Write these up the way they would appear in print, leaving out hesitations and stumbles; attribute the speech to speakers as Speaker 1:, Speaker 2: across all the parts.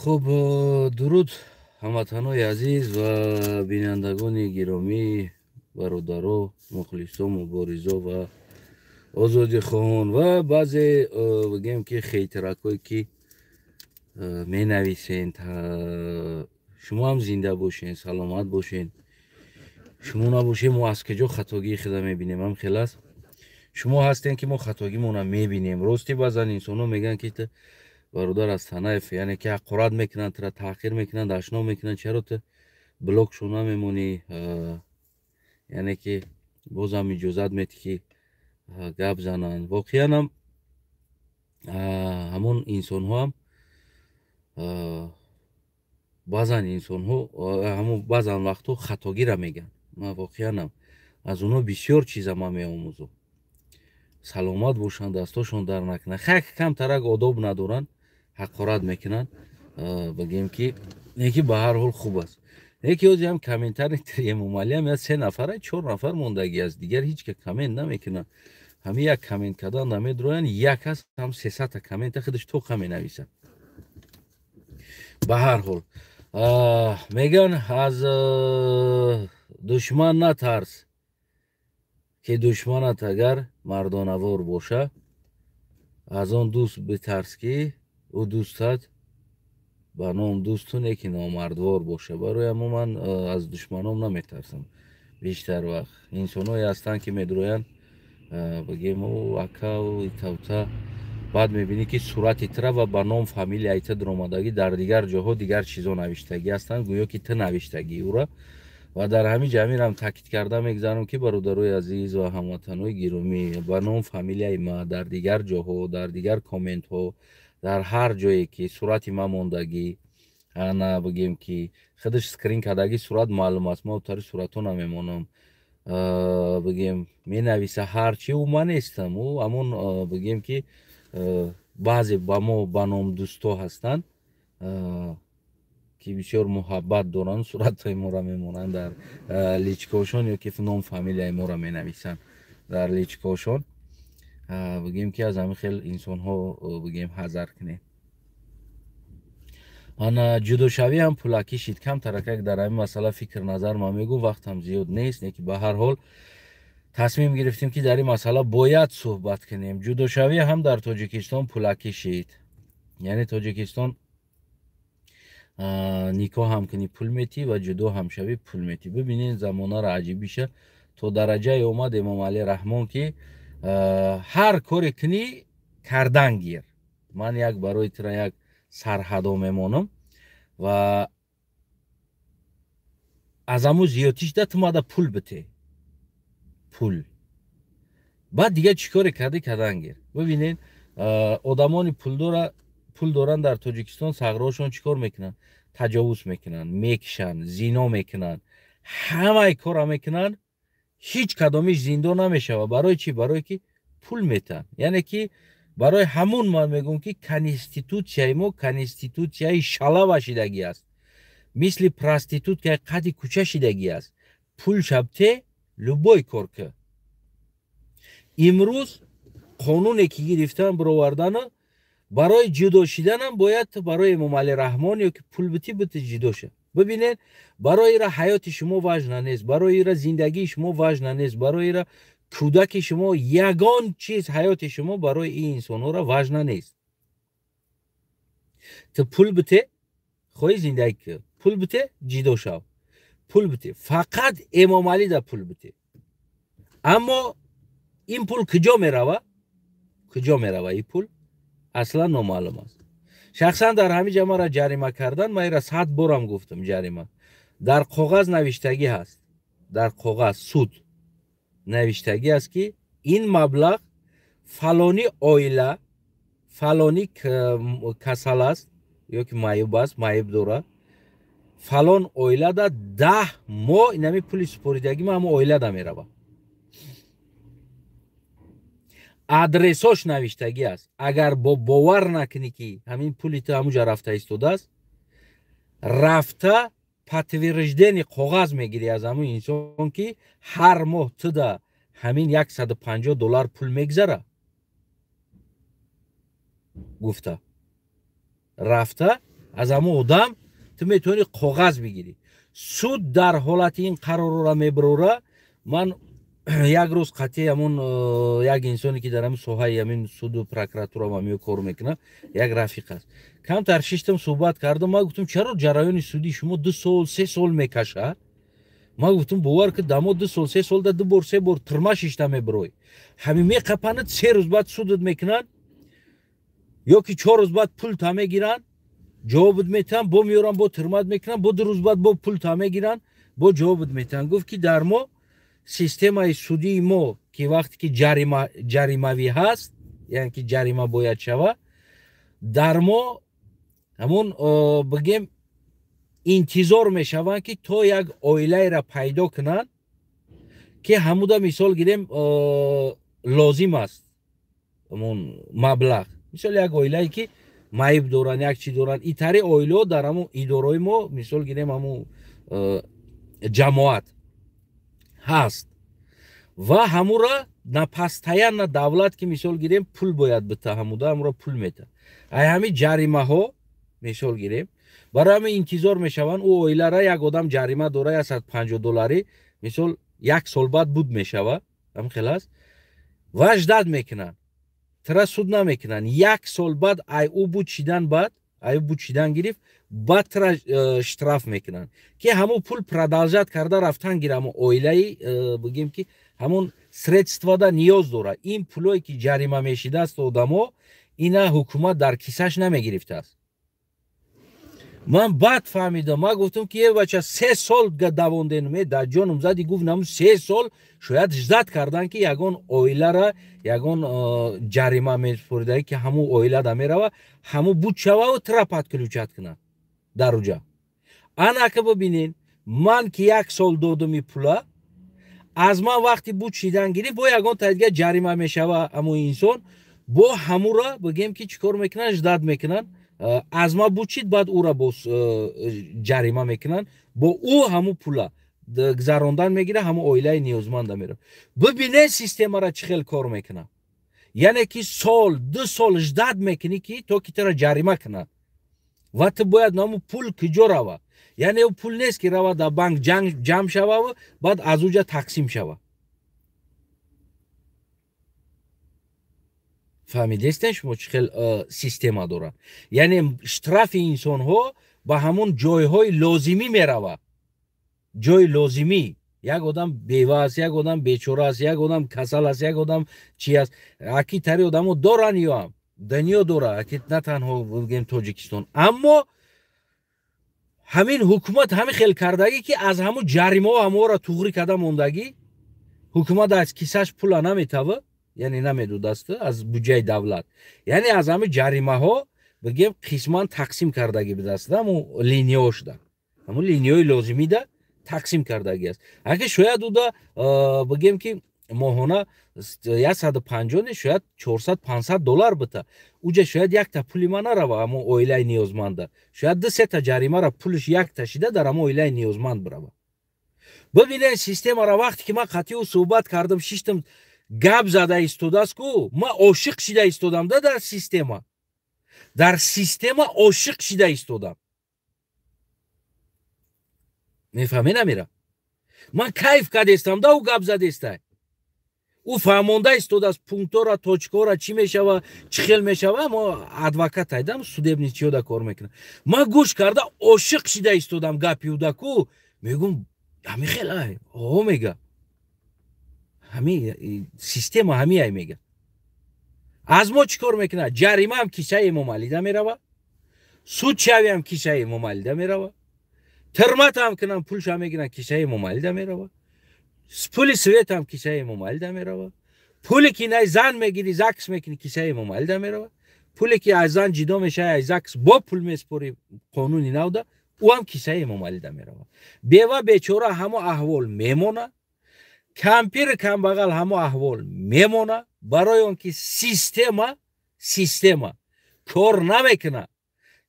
Speaker 1: Хуб, дуруд, ҳамватанои азиз ва бинандагони гиромӣ, бародаро, мухлисо, муборизо ва озодихоҳон ва баъзе, бигем ки, хейтеракҳое, ки менависен. Шумо ҳам зинда бошен, саломат бошен. Шумо набошем, мо аз куҷо хатогии худа мебинем? Ҳам хел аст, шумо ҳастем, ки мо хатогимонро мебинем. Рости, баъзан инсонҳо мегӯянд, ки бародар Астанаев, яъне ки ҳақорат мекунанд, тура таҳқир мекунанд, дашном мекунанд, чаро ту блокшо намемонӣ, яъне ки бозам иҷозат медиҳӣ, ки гап зананд. Воқеанам ҳамон инсонҳоам, баъзан инсонҳо ҳамон баъзан вақтҳо хатогира мегӯянд. Ман воқеанам аз онҳо бисёр чиза ман меомӯзам. Саломат бошанд, дастошон дар накунанд. Хай, камтарак одоб надоранд, ҳақорат мекунанд, бигем ки, не ки ба ҳар ҳол хуб аст. Не ки ҳозир ҳам комментарий Эмомалиам я се нафара, чор нафар мондагӣ аст, дигар ҳеҷ ка коммент намекунад. Ҳамин як коммент кардан намедроянд, як аст ҳам 300-та коммента худаш тоқа менависад. Ба ҳар ҳол, мегӯянд, аз душман натарс, ки душманат агар мардонавор боша, аз он дӯст битарс, ки ӯ дӯстат ба ном дӯсту не ки номардвор боша. Барои ҳамо ман аз душманом наметарсам. Бештар вақт инсонҳое ҳастанд, ки медроянд, бигем, акау итавта, баъд мебинӣ, ки сурати тра ва ба ном фамилияи ту дуромадагӣ, дар дигар ҷоҳо дигар чизо навиштагӣ ҳастанд, гӯё ки ту навиштагӣ ӯра. Ва дар ҳамин ҷамирам таъкид карда мегзарам, ки бародарои азиз ва ҳамватанои гиромӣ, ба ном фамилияи ма дар дигар ҷоҳо, дар дигар комментҳо, дар ҳар ҷое ки сурати ма мондагӣ, ана бигем ки худаш скрин кардагӣ, сурат маълум аст, ма тари суратҳо намемонам, бигем, менависа ҳарчи, ӯ ман нестам. Ӯ ҳамон, бигем ки, баъзе ба мо ба ном дӯсто ҳастанд, ки бисёр муҳаббат доранд, суратҳои моро мемонанд дар личкаошон ё ки ном фамилияи моро менависанд дар личкаошон. Бигем ки аз ҳамин хел инсонҳо, бигем, ҳазар кунем. Ана ҷудошавӣ ҳам пулакӣ шид. Камтаракак дар ҳамин масъала фикр назар ман мегӯ, вақтам зиёд нест, не ки ба ҳар ҳол тасмим гирифтем, ки дар ин масъала бояд суҳбат кунем. Ҷудошавӣ ҳам дар Тоҷикистон пулакӣ шид, яъне Тоҷикистон никоҳ ҳам кунӣ, пул метӣ ва ҷудо ҳам шавӣ, пул метӣ. Бибинед замонаро, аҷибиша, то дараҷае омад Эмомалӣ Раҳмон, ки ҳар коре кунӣ, кардан гир, ман як барои тура як сарҳадо мемонам ва аз ҳамун зиёдтишда ту мада пул бите, пул, баъд дигар чӣ коре кардӣ, кардан гир. Бибинед, одамони пулдора, пул доранд дар Тоҷикистон, сағроҳошон чӣ кор мекунанд? Таҷовуз мекунанд, мекишанд, зино мекунанд, ҳамаи корро мекунанд, ҳеҷ кадомиш зиндон намешавад. Барои чӣ? Барое ки пул метаҳанд. Яъне ки барои ҳамун ман мегӯям, ки конститутсияи мо конститутсияи шалава шидагӣ аст, мисли проституткаи қади кӯча шидагӣ аст. Пул шабте, любой кор ки. Имрӯз қонуне ки гирифтан, бировардана, барои ҷудо шиданам бояд барои Эмомалӣ Раҳмон ё ки пул бити, бити ҷудо ша. Бибинед, барои ира ҳаёти шумо важна нест, барои ира зиндагии шумо важна нест, барои ира кӯдаки шумо, ягон чиз ҳаёти шумо барои ин инсонҳоро важна нест. Ту пул бите, хоҳӣ зиндагӣ кӣ, пул бите, ҷидо шав, пул бите, фақат Эмомалида пул бите. Аммо ин пул куҷо мерава, куҷо мерава ин пул, аслан номаълум аст. Шахсан дар ҳамин ҷа маро ҷарима кардан, ман ира 100 борам гуфтам, ҷарима дар коғаз навиштагӣ ҳаст, дар коғаз суд навиштагӣ аст, ки ин маблағ фалони оила, фалони касал аст ё ки маъюб аст, маъюб дорад, фалон оилада 10 моҳ инами пули супоридагӣ ма ҳамо оилада мерава. Адресош навиштагӣ аст. Агар бо бовар накунӣ, ки ҳамин пули ту ҳамуҷа рафта истодааст, рафта подтверждение коғаз мегирӣ аз ҳамун инсон, ки ҳар моҳ туда ҳамин 150 доллар пул мегзара гуфта, рафта Аз ҳамон одам ту метавонӣ коғаз бигирӣ. Суд дар ҳолати ин қарорро мебарора. Ман як рӯз қатъи ҳамон як инсоне ки дар ҳамин соҳаи ҳамин суду прокуратура ҳамиё кор мекунад, як рафиқ аст, камтар шиштам, суҳбат кардам. Ман гуфтам, чаро ҷараёни судии шумо 2 сол 3 сол мекашад? Ман гуфтам, бовар ки дамо 2 сол 3 сол да ду бор, се бор тюрьма шишта мебирой. Ҳамин меқапанад, 3 рӯз баъд судат мекунанд ё ки 4 рӯз баъд пулта мегиранд, ҷавобат метиҳанд, бо меёранд, бо тюрьма т мекунанд, бо 2 рӯз баъд бо пулта мегиранд, бо ҷавобат метиҳанд. Гуфт, ки дар мо системаи судии мо, ки вақте ки ҷаримавӣ ҳаст, яъне ки ҷарима бояд шава, дар мо ҳамун бигем интизор мешаванд, ки то як оилаеро пайдо кунанд, ки ҳамуда, мисол гирем, лозим аст ҳамун маблағ. Мисол, як оилае ки маиб доранд, як чӣ доранд, итари оилаҳо дар ҳамун идораҳои мо, мисол гирем, ҳамун ҷамоат ҳаст ва ҳамура на постоянно давлат, ки мисол гирем, пул бояд бита, ҳамуда ҳамура пул мета. Ай ҳамин ҷаримаҳо, мисол гирем, барои ҳамин интизор мешаванд. Ӯ оилара як одам ҷарима дора 150 долларӣ, мисол, як сол баъд буд мешава, ҳамин хел аст, ва ждать мекунанд, тира суд намекунанд. Як сол баъд ай ӯ буд шидан, баъд ай ӯ буд шидан гирифт, баъд тира штраф мекунанд, ки ҳамун пул продолжать карда рафтан гира. Ҳамун оилаи бигем, ки ҳамун средства да ниёз дорад. Ин пулое ки ҷарима мешидааст одамо, ина ҳукумат дар кисаш намегирифтааст. Ман баъд фаҳмидам. Ман гуфтам, ки е бача, 3 сол давонденум, е дар ҷонум зади. Гуфт, наму 3 сол шояд ждать кардан, ки ягон оилара ягон ҷарима месупорида, ки ҳамун оилада мерава, ҳамун буд шававу тира подключать кунад дар уҷа. Анака бибинен, ман ки як сол додум и пула, аз ман вақти буд шидан гирифт, бо ягон та дига ҷарима мешава ҳамун инсон, бо ҳамура бигем, ки чӣ кор мекунанд? Ждать мекунанд, аз ма буд шид, баъд ӯра боз ҷарима мекунанд, бо ӯ ҳамун пула гузарондан мегира, ҳамун оилаи ниёзманда мерава. Бибинед, системара чӣ хел кор мекунад. Яъне ки сол, 2 сол ждать мекунӣ, ки то ки тура ҷарима кунад ва ту бояд наму пул куҷо рава. Яъне ӯ пул нест, ки рава дар банк ҷамъ шававу баъд аз уҷа тақсим шава. Фаҳмидестен шумо, чӣ хел система дорад? Яъне штрафи инсонҳо ба ҳамун ҷойҳои лозимӣ мерава, ҷои лозимӣ. Як одам бева аст, як одам бечора аст, як одам касал аст, як одам чи аст. Аки тари одамо доранд, ёам дунё дора, аки на танҳо бигем Тоҷикистон. Аммо ҳамин ҳукумат ҳамин хел кардагӣ, ки аз ҳамун ҷаримаҳо ҳаморо туғрӣ карда мондагӣ. Ҳукумат аз кисаш пула наметава, яъне намедодаст аз буҷаи давлат. Яъне аз ҳамин ҷаримаҳо, бигем, қисман тақсим кардагӣ будаст, ҳамун линияошда, ҳамун линияҳои лозимида тақсим кардагӣ аст. Аки шояд уда, бигем, ки моҳона 150 не, шояд 400-500 доллар бита, уҷа шояд якта пули ма нарава ҳамон оилаи ниёзманда, шояд ду сета ҷаримара пулиш якта шида дар ҳамон оилаи ниёзманд бирава. Бибинед системара. Вақте ки ман қатъи ӯ суҳбат кардам, шиштам, гап зада истодааст ку, ман ошиқ шида истодам да дар система, дар система ошиқ шида истодам. Мефаҳме намера? Ман кайф кардестам да. Ӯ гап задестай, ӯ фаҳмонда истодааст пунктора, точка ора, чӣ мешава, чӣ хел мешава. Мо адвокат айдам, судебный чиёда кор мекунам. Ман гӯш карда ошиқ шида истодам гапи уда ку. Мегум, ҳами хел ай о мега, ҳами система ҳами ай мега. Аз мо чӣ кор мекунад? Ҷаримаам кисаи Эмомалида мерава, судшавиам кисаи Эмомалида мерава, тюрьма там кунам, пулша мегиранд, кисаи Эмомалида мерава, пули свет ам кисаи Эмомалида мерава, пуле ки най зан мегири, ЗАГС мекунӣ, кисаи Эмомалида мерава, пуле ки аз зан ҷидо мешавӣ, аз ЗАГС бо пул меспорӣ, қонуни навда, ӯ ҳам кисаи Эмомалида мерава. Бева бечора ҳамо аҳвол мемона, кампири камбағал ҳамо аҳвол мемона, барои он ки система кор намекунад.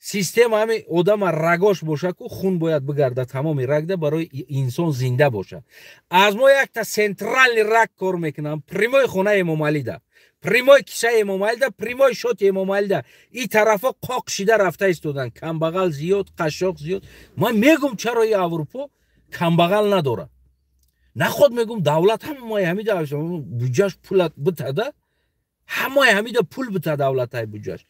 Speaker 1: Система ҳами одама рагош боша ку, хун бояд бигарда тамоми рагда, барои инсон зинда боша. Аз мо якта центральный раг кор мекунам, прямой хонаи Эмомалида. Прямой кисаи Эмомалида, прямой счёт и Эмомалида. И тарафо қоқ шида рафта истоданд. Камбағал зиёд, қашшоқ зиёд. Ман мегум, чаро и Аврупо камбағал надорад? Наход мегум, давлат ҳамаи ҳамида буҷаш пул битада, ҳамаи ҳамида пул бита давлатай буҷаш.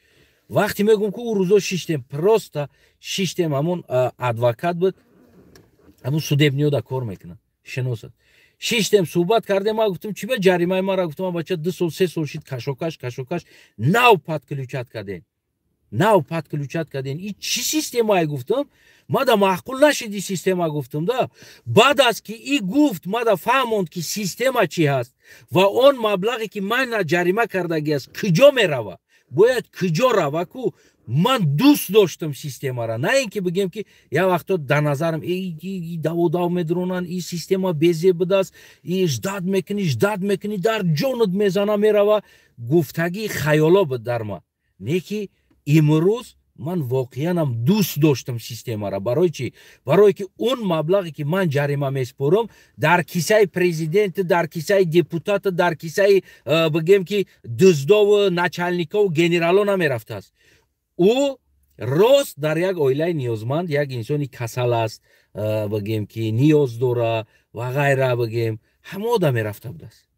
Speaker 1: Вақте мегум, ки ӯ рӯзо шиштем, просто шиштем, ҳамон адвокат буд, ҳамон судебный ёда кор мекунад, шиносад. Шиштем, суҳбат кардем, ман гуфтам, чӣ ба ҷаримаи мара? Гуфтам, бача 2 сол, 3 сол шид, кашокаш, кашокаш, нав подключать кардем, нав подключать кардем. И чӣ системае, гуфтам, мада маъқул нашид и система, гуфтам да. Баъд аз ки и гуфт, мада фаҳмонд, ки система чӣ ҳаст ва он маблағе, ки ман ҷарима кардагӣ аст, куҷо мерава, бояд куҷо рава ку. Ман дӯст доштам системара, на ин ки бигем, ки як вақто дар назарам даводав медронанд, и система безеб будааст, и ждать мекунӣ, ждать мекунӣ, дар ҷонат мезана, мерава, гуфтагии хаёло буд дар ма. Не ки имрӯз ман воқеанам дӯст доштам системара. Барои чӣ? Барое ки он маблағе, ки ман ҷарима меспорам, дар кисаи президенти, дар кисаи депутата, дар кисаи бигем, ки дуздову начальникову генерало намерафтааст. Ӯ рост дар як оилаи ниёзманд, як инсони касал аст, бигем, ки ниёз дора ва ғайра, бигем, ҳамода мерафта будааст,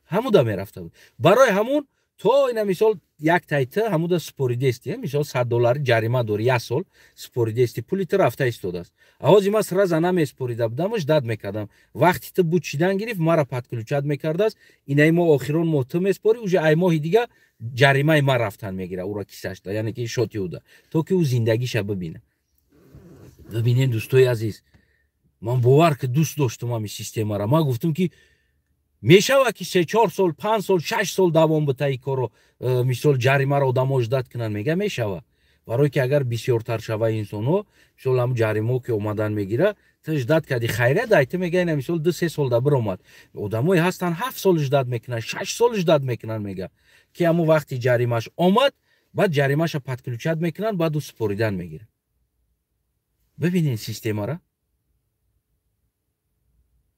Speaker 1: ҳамуда мерафта буд. Барои ҳамун то ина мисол як тайта ҳамуда споридести, мисол 100 доллари ҷарима дори, як сол споридести, пули ту рафта истодааст. Авози ман сразу намеспорида будаму, ждать мекардам. Вақти ту буд чидан гирифт, мара подключать мекардааст. Инаи мо охирон моҳ ту меспорӣ, уже ай моҳи дига ҷаримаи ман рафтан мегира ура кисашда, яъне ки счёт и уда, то ки ӯ зиндагиша бибина. Бибинем, дӯстои азиз, ман бовар ки дӯст доштам ҳами системара. Ман гуфтам, ки мешавад, ки 3-4 сол, 5 сол, 6 сол давом бита и корро, мисол ҷаримаро одамо ждать кунанд, мега, мешава. Барое ки агар бисёртар шава инсонҳо, мисол ҳам ҷаримао ки омадан мегира, ту ждать кардӣ, хайра дай, ту мега, ина мисол 2-3 сол да биромад. Одамое ҳастанд, 7 сол ждать мекунанд, 6 сол ждать мекунанд, мега, ки ҳамун вақти ҷаримаш омад, баъд ҷаримаша подключать мекунанд, баъд ӯ супоридан мегирад. Бибинед системара.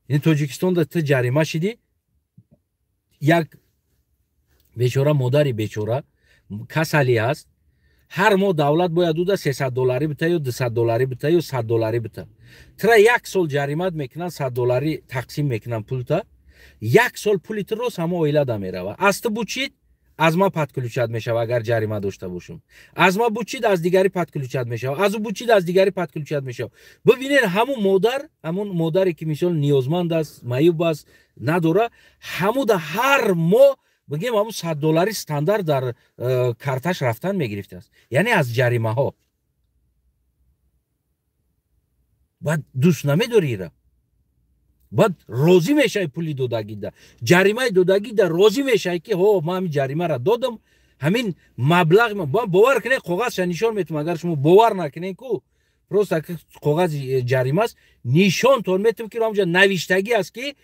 Speaker 1: Ин Тоҷикистонда ту ҷарима шидӣ, як бечора, модари бечора касалӣ ҳаст, ҳар моҳ давлат бояд уда 300 долларӣ бита ё 200 долларӣ бита ё 100 долларӣ бита. Тира як сол ҷаримат мекунанд, 100 долларӣ тақсим мекунанд пулта, як сол пули ту рост ҳама оилада мерава. Аз ту бучид, аз ма подключать мешава, агар ҷарима дошта бошам. Аз ма бучид, аз дигари подключать мешава, аз ӯ бучид, аз дигари подключать мешава. Бибинед, ҳамун модар, ҳамун модаре, ки мисол ниёзманд аст, маъюб аст, надора, ҳамуда ҳар моҳ, бигем, ҳамун 100 доллари стандарт дар карташ рафтан мегирифтааст, яъне аз ҷаримаҳо. Баъд дӯст намедори ира, баъд розӣ мешавӣ пули додагида, ҷаримаи додагида розӣ мешавӣ, ки ҳо, ман ҳамин ҷаримаро додам, ҳамин маблағ. Бовар кунед, коғазша нишон метум, агар шумо бовар накунед ку, просто коғази ҷаримааст, нишонтон метум, ки ҳамҷа навиштагӣ аст, ки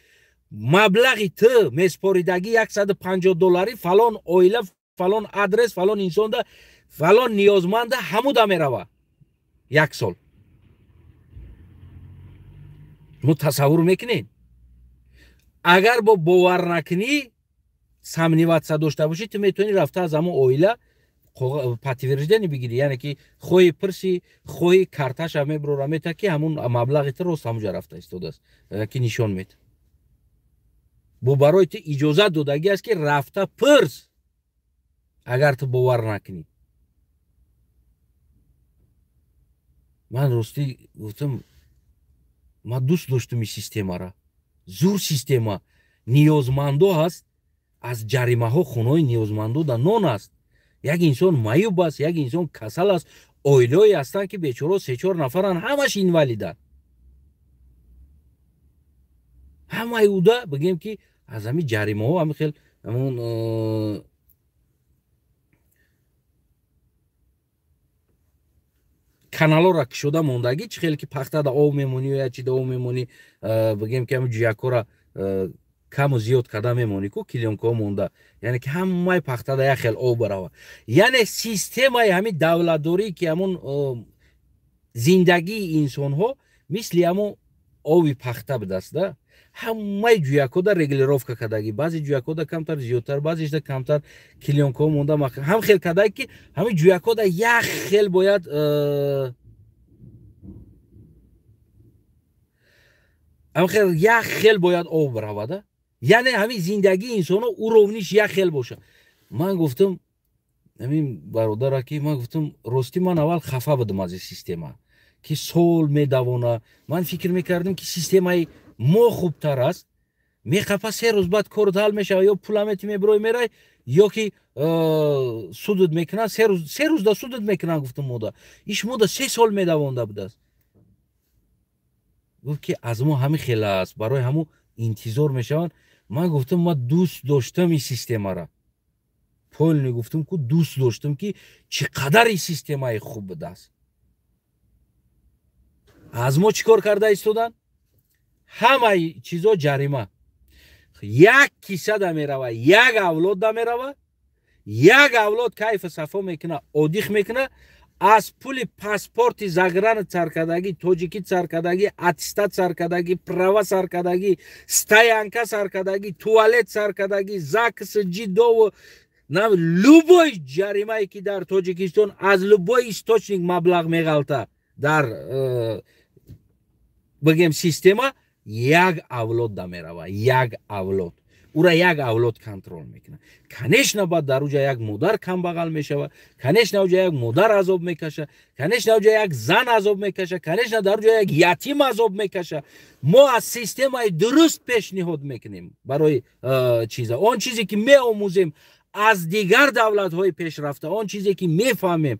Speaker 1: маблағи ту меспоридагӣ 150 долларӣ фалон оила, фалон адрес, фалон инсонда, фалон ниёзманда ҳамуда мерава як сол. Шумо тасаввур мекунед, агар бо бовар накунӣ, сомневаться дошта бошӣ, ту метавонӣ рафта аз ҳамон оила подтверждение бигирӣ, яъне ки хоҳӣ пирсӣ, хоҳӣ карташа мебурора мета, ки ҳамун маблағи ту рост ҳамуҷа рафта истодааст, ки нишон мета. Бо барои ту иҷозат додагӣ аст, ки рафта пирс, агар ту бовар накунӣ. Ман ростӣ гуфтам, ман дӯст доштам ин системара. Зур система. Ниёзмандо ҳаст, аз ҷаримаҳо хонаҳои ниёзмандо да нон аст. Як инсон маъюб аст, як инсон касал аст, оилаое ҳастанд, ки бечоро се-чор нафаранд, ҳамаш инвалиданд. Ҳамаи уда, бигем, ки аз ҳамин ҷаримаҳо ҳамин хел ҳамун каналҳоро кушода мондагӣ, чӣ хеле ки пахтада об мемонӣ ё як чида об мемонӣ, бигем, ки ҳамин ҷӯякҳоро каму зиёд карда мемонӣ ку, клеёнка ҳо монда, яъне ки ҳамаи пахтада як хел об барава. Яъне системаи ҳамин давлатдорӣ, ки ҳамун зиндагии инсонҳо мисли ҳамун оби пахта будааст да. Ҳамаи ҷӯякода регулировка кардагӣ, баъзе ҷӯякода камтар зиёдтар, баъзешда камтар, клеёнкаҳо монда, ҳам хел кардаги, ки ҳамин ҷӯякода як хел бояд як хел бояд об равада. Яъне ҳамин зиндагии инсоно уровниш як хел боша. Ман гуфтам ҳамин бародара, ки ман гуфтам, ростӣ ман аввал хафа будам аз ин система, ки сол медавона. Ман фикр мекардам, ки системаи мо хубтар аст. Меқапа, 3 рӯз баъд корот ҳал мешава, ё пуламети мебирои мерай, ё ки судут мекунанд. 3 рӯз да судут мекунанд. Гуфтам, мода иш мода 3 сол медавонда будааст. Гуфт, ки аз мо ҳамин хела аст, барои ҳамун интизор мешаванд. Ман гуфтам, ман дӯст доштам ин системара полный. Гуфтам ку, дӯст доштам, ки чӣ қадар ин системаи хуб будааст. Аз мо чӣ кор карда истоданд? Ҳамаи чизо ҷарима, як киса да мерава, як авлод да мерава, як авлод кайфу сафо мекуна, отдых мекуна. Аз пули паспорти загран саркардагӣ, тоҷикӣ саркардагӣ, аттестат саркардагӣ, права саркардагӣ, стоянка саркардагӣ, туалет саркардагӣ, ЗАГС, ҷидову любой ҷаримае, ки дар Тоҷикистон аз любой источник маблағ меғалта, дар бигем система як авлод да мерава, як авлод ура як авлод контроль мекунад. Конечно, баъд дар уҷа як модар камбағал мешавад, конечно, уҷа як модар азоб мекаша, конечно, уҷа як зан азоб мекаша, конечно, дар уҷа як ятим азоб мекаша. Мо аз системаи дуруст пешниҳод мекунем барои чиза, он чизе ки меомӯзем аз дигар давлатҳои пешрафта, он чизе ки мефаҳмем,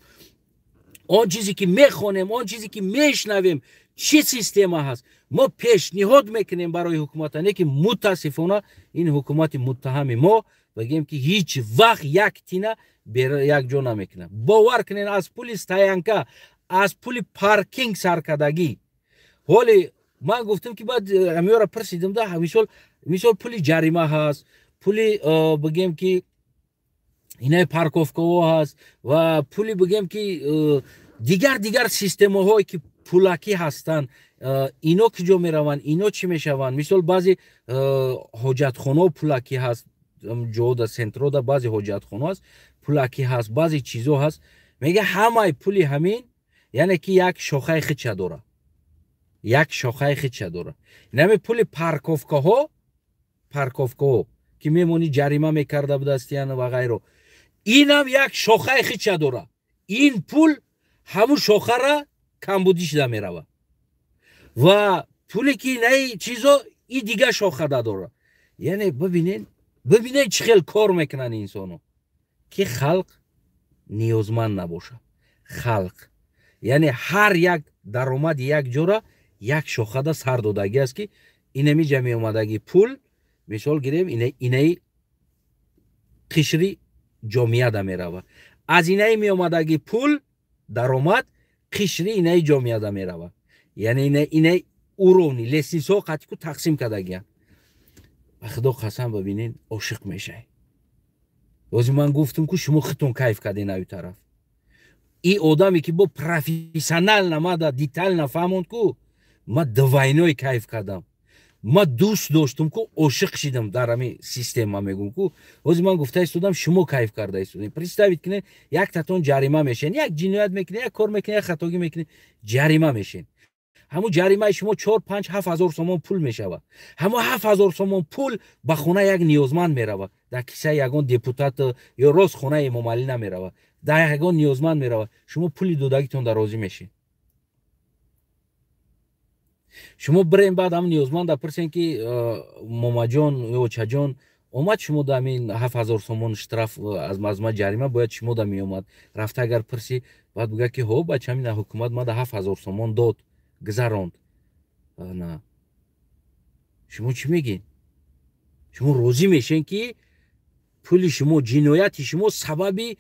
Speaker 1: он чизе ки мехонем, он чизе ки мешнавем, чӣ система ҳаст, мо пешниҳод мекунем барои ҳукумата. Не ки мутаассифона ин ҳукумати муттаҳами мо, бигем, ки ҳеҷ вақт як тина якҷо намекунад. Бовар кунед, аз пули стоянка, аз пули паркинг саркардагӣ. Ҳоли ман гуфтам, ки баъд ҳамиёра пурсидам да, мисол, пули ҷарима ҳаст, пули бигем, ки инаи парковкаҳо ҳаст ва пули, бигем, ки дигар системаҳое, ки пулакӣ ҳастанд, ино куҷо мераванд, ино чӣ мешаванд? Мисол, баъзе ҳоҷатхонао пулакӣ ҳаст, ҷода центрода баъзе ҳоҷатхоно ҳаст, пулакӣ ҳаст, баъзе чизо ҳаст. Мега, ҳамаи пули ҳамин, яъне ки як шохаи хича дора, як шохаи хича дора. Инами пули парковкаҳо, ки мемонӣ, ҷарима мекарда будастиян ва ғайро, инам як шохаи хича дора. Ин пул ҳамун шохара камбудӣ шуда мерава ва пуле ки наи чизо и дига шохада дора. Яъне бибинен, чӣ хел кор мекунанд инсоно, ки халқ ниёзманд набошад. Халқ, яъне ҳар як даромади як ҷора як шохада сар додагӣ аст, ки инами ҷа меомадагӣ пул, мисол гирем, инаи қишри ҷомеада мерава, аз инаи меомадагӣ пул, даромад қишри инаи ҷомеада мерава. Яъне инаи уровни лестницаҳо қатику тақсим кардагиянд. Ба худо қасам, бибинен, ошиқ мешавед. Бози ман гуфтам ку, шумо худтон кайф карден. Аю тараф и одаме, ки бо профессионал намада, детально фаҳмонд ку, ма двойной кайф кардам. Ма дӯст доштум ку, ошиқ шидам дар ҳамин система. Мегум ку, ҳозир ман гуфта истодам, шумо кайф карда истодем. Представить кунед, як татон ҷарима мешен, як ҷиноят мекунед, як кор мекунед, як хатогӣ мекунед, ҷарима мешен. Ҳамун ҷаримаи шумо 4, 5, 7 ҳазор сомон пул мешавад. Ҳамун 7 ҳазор сомон пул ба хонаи як ниёзманд меравад, дар кисаи ягон депутат ё рост хонаи Эмомалӣ намеравад, дар ягон ниёзманд меравад. Шумо пули додагитон дар розӣ мешед. Шумо бирем, баъд ҳамн ниёзманда пурсем, ки момаҷон ё очаҷон, омад шумо да ҳамин 7 ҳазор сомон штраф аз ма ҷарима бояд шумо да меомад. Рафта агар пурсӣ, баъд бугӯяд, ки ҳо, бача, ҳамин ҳукумат мада 7 ҳазор сомон дод, гузаронд. На, шумо чӣ мегӯед? Шумо розӣ мешен, ки пули шумо, ҷинояти шумо сабаби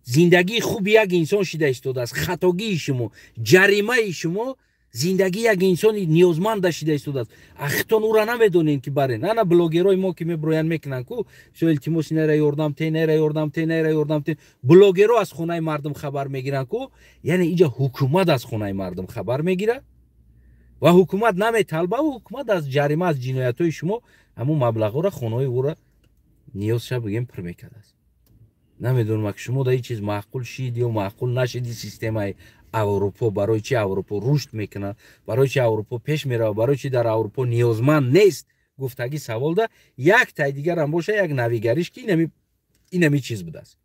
Speaker 1: зиндагии хуби як инсон шида истодааст? Хатогии шумо, ҷаримаи шумо зиндагии як инсони ниёзманда шида истодааст. Ахитон ура намедонем, ки барен. Ана блогерои мо, ки меброянд, мекунанд ку, всё, илтимос, инара ёрдам те, инара ёрдам те, инара ёрдам те. Блогеро аз хонаи мардум хабар мегиранд ку. Яъне иҷа ҳукумат аз хонаи мардум хабар мегирад. Ва ҳукумат наметалба, ҳукумат аз ҷарима, аз ҷиноятҳои шумо ҳамун маблағҳоро, хонаҳои ӯро ниёзша, бигем, пур мекардааст. Намедонам, ки шумо да ин чиз маъқул шид ё маъқул нашиди. Системаи Аврупо, барои чи Аврупо рушд мекунад, барои чи Аврупо пеш меравад, барои чи дар Аврупо ниёзманд нест, гуфтагӣ саволда як тай дигарам боша, як навигариш, ки инами чиз будааст.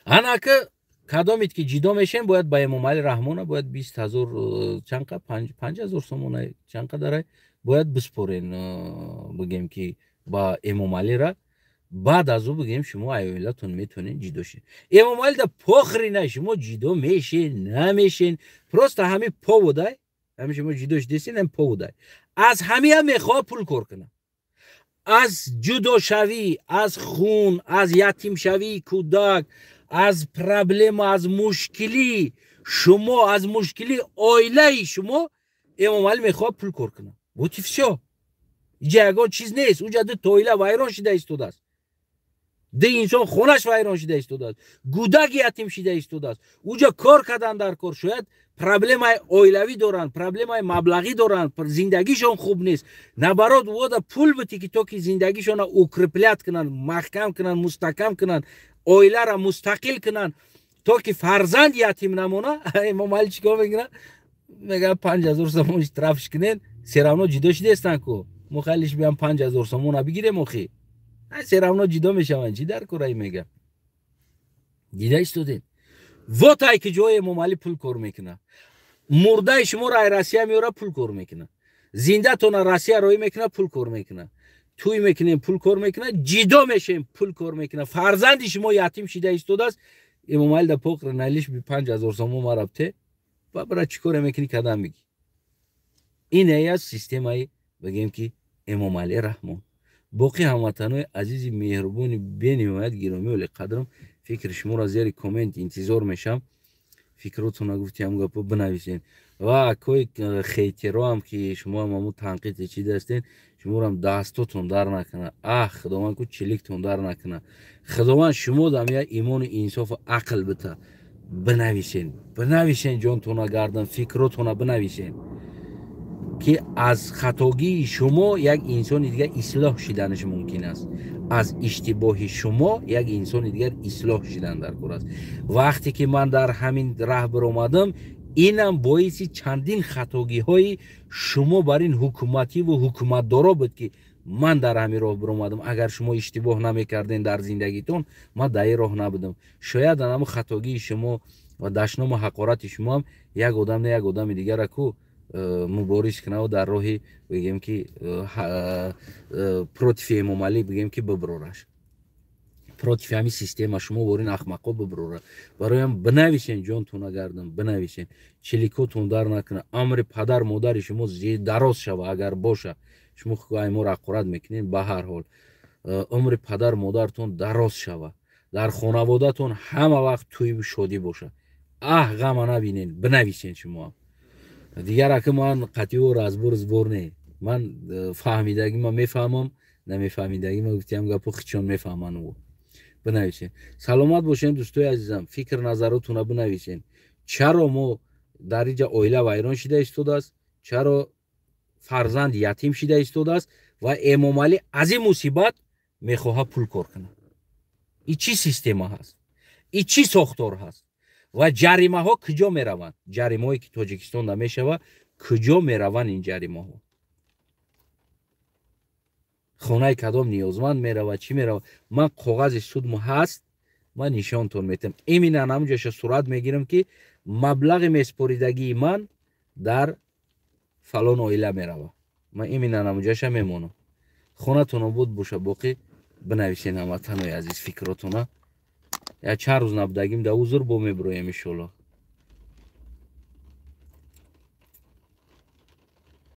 Speaker 1: Анака кадомит ки ҷидо мешем, бояд ба Эмомалӣ Раҳмона бояд 20 000, чанқа, 5000 сомона, чанқа дарай бояд биспорен, бигем, ки ба Эмомалира. Баъд аз ӯ, бигем, шумо оилатон метавонед ҷидо шед. Эмомалӣ да похрена, шумо ҷидо мешен, намешен, просто ҳами повод ай, ҳами шумо ҷидо шудесин, ҳами повод ай. Аз ҳамиам мехоҳад пул кор кунад, аз ҷудошавӣ, аз хун, аз ятимшавии кӯдак, аз проблема, аз мушкилии шумо, аз мушкилии оилаи шумо Эмомалӣ мехоҳад пул кор кунад. Вот и всё. Иҷа ягон чиз нест. Уҷа ду оила вайрон шида истодааст, ду инсон хонаш вайрон шида истодааст, гӯдак ятим шида истодааст. Уҷа кор кардан дар кор, шояд проблемаи оилавӣ доранд, проблемаи маблағӣ доранд, зиндагишон хуб нест. Наоборот, вода пул бити, ки то ки зиндагишонро укреплять кунанд, маҳкам кунанд, мустаҳкам кунанд, оиларо мустақил кунанд, то ки фарзанд ятим намона. Эмомалӣ чӣ кор мекунад? Мега, 5000 сомон штраф ш кунед, всё равно ҷидо шидестанд ку, мо хелиш биям 5000 сомона бигирем, охи всё равно ҷидо мешаванд, чӣ дар кораи, мега. Дида истодем, вот ай ки ҷои Эмомалӣ пул кор мекунад. Мурдаи шуморо ай Россия меёра, пул кор мекунад, зиндатона Россия роӣ мекунад, пул кор мекунад, тӯй мекунем, пул кор мекунад, ҷидо мешем, пул кор мекунад. Фарзанди шумо ятим шида истодааст, Эмомалӣ да похрена, лишь бы 5000 сомон марабте ба бара, чӣ коре мекунӣ, кадам бигӣ. Ин аст системаи, бигем, ки Эмомалӣ Раҳмон. Боқӣ, ҳамватанои азизи меҳрубони бениҳоят гиромӣ олиқадрам, фикри шуморо зери коммент интизор мешам. Фикротона, гуфтиам, гапо бинависен. Ва акои хейтероам, ки шумоам ҳаму танқиде чи дастен, шуморам дастотон дар накунад. Аҳ, Худованд ку чиликтон дар накунад. Худованд шумо дам я имону инсофу ақл бита. Бинависен, бинависен, ҷонтона гардан, фикротона бинависен, ки аз хатогии шумо як инсони дигар ислоҳ шиданаш мумкин аст. Аз иштибоҳи шумо як инсони дигар ислоҳ шидан дар кор аст. Вақте ки ман дар ҳамин раҳ биромадам, инам боиси чандин хатогиҳои шумо бар ин ҳукумативу ҳукуматдоро буд, ки ман дар ҳамин роҳ биромадам. Агар шумо иштибоҳ намекарден дар зиндагитон, ман дар ин роҳ набудам. Шояд анамо хатогии шумо ва дашному ҳақорати шумоам як одам, не, як одами дигара ку мубориз кунаву дар роҳи, бигем, ки против Эмомалӣ, бигем, ки биброраш, против ҳамин система шумо ворин ахмақо биброра. Бароям бинависен, ҷонтона гардам, бинависен, чиликотон дар накуна, амри падар модари шумо дароз шава, агар боша. Шумо айморо ҳақорат мекунед, ба ҳар ҳол, умри падар модартон дароз шава, дар хонаводатон ҳама вақт тӯю шодӣ боша, аҳ, ғама набинен. Бинависен шумоам. Дигар ака, ман қатъио разбор сбор не, ман фаҳмидагӣ ман мефаҳмам, намефаҳмидагӣ ман, гуфтиам, гапо хичон мефаҳман. Бинависен. Саломат бошен, дӯстои азизам. Фикр назаротона бинависен: чаро мо дар инҷа оила вайрон шида истодааст, чаро фарзанд ятим шида истодааст ва Эмомалӣ аз ин мусибат мехоҳад пул кор кунад? И чӣ система ҳаст, и чӣ сохтор ҳаст? Ва ҷаримаҳо куҷо мераванд? Ҷаримаҳое ки Тоҷикистонда мешава, куҷо мераванд ин ҷаримаҳо? Хонаи кадом ниёзманд меравад, чӣ меравад? Ман коғази судму ҳаст, ман нишонтон метиҳам. Именно ҳамунҷоша сурат мегирам, ки маблағи меспоридагии ман дар фалон оила меравад. Ман именно ҳамунҷоша мемонам. Хонатон обод боша. Боқӣ бинависен, ҳамватанои азиз, фикротона. Я чанд рӯз набудагим да узр, бо мебироем, иншоалло.